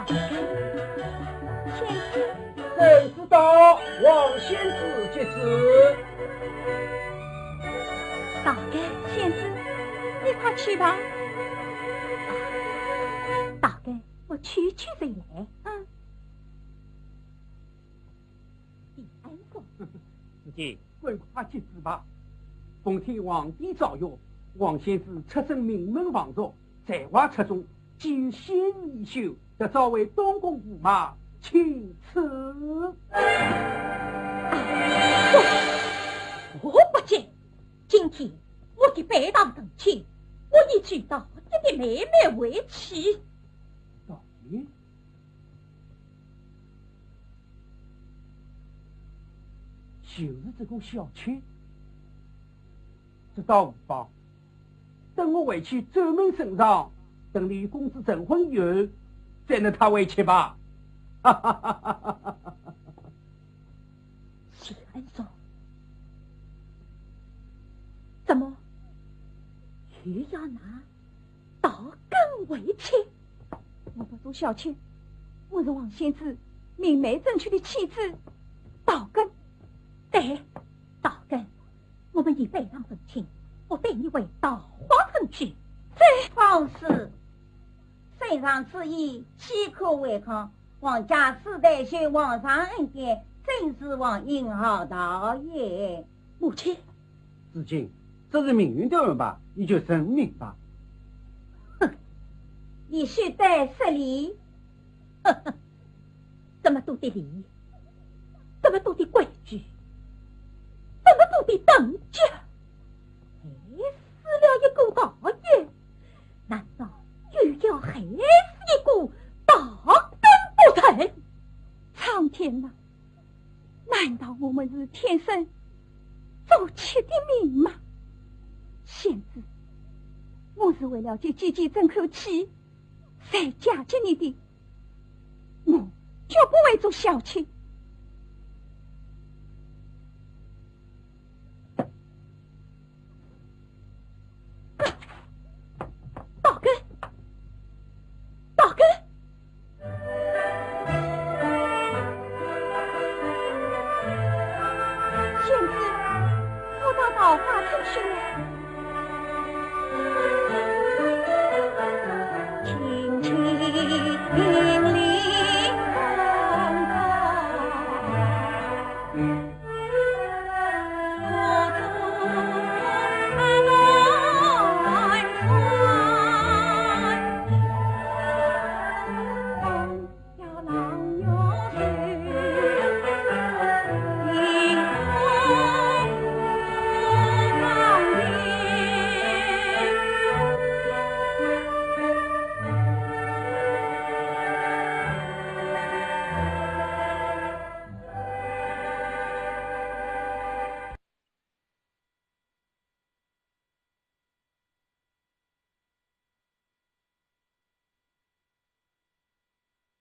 哥，仙子。 谁知道王仙子即至。大哥，仙子，你快去吧。啊，大哥，我去去就来。嗯。平安公。子建， 快快去去吧。奉听皇帝诏曰，王仙子出身名门望族，才华出众，既有仙艺一秀，特召为东宫驸马，钦此。我不见，今天我的拜堂成亲，我已娶大哥的妹妹为妻。大爷？ 就是这个小妾。这倒无妨，等我回去奏明圣上，等你与公子成婚以后，再纳她为妾吧。谢恩说，怎么又要拿 大根为妻？我不做小妾，我是王仙子明媒正娶的妻子，大根。对，大根，我们已拜堂成亲，我待你为大花成娶。这方氏，圣上之意，岂可违抗？皇家世代受皇上恩典，真是皇恩浩荡也。母亲， 子建，这是命运的安排，你就认命吧。哼，你休得失礼。这么多的礼，这么多的规矩，这么多的等级，害死了一个大爷，难道又要害死一个大根不成？苍天呐！ 难道我们是天生做妾的命吗？仙子，我是为了替姐姐争口气，才嫁给你的，我绝不会做小妾。 大根，大根。仙子，我到桃花潭去了。